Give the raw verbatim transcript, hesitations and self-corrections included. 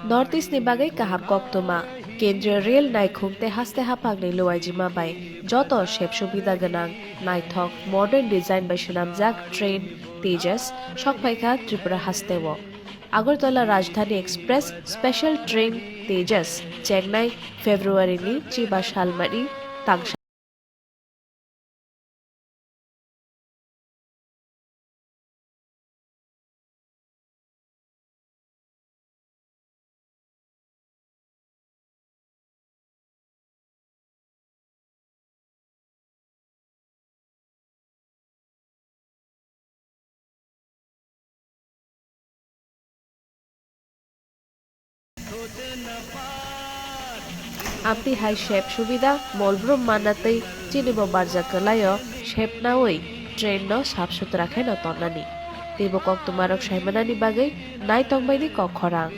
North East ni bagwi kaham koktwma, Kendriya Rail naikhung tei haste haphangni luaijima bai joto sep subida gwnang, naithok, modern design bai swnamjak train Tejas sokphaikha Tripura hasteo. Agartala Rajdhani Express special train Tejas chengnai February ni chiba salmani tangsa. Amtwi hai sep subida molbrum manna tei chini bo barjak kwlaio sep naui train no sap sutra khe no tonnani. Teibo koktwma rok saimanani bagwi nai tongbaini kok khorang.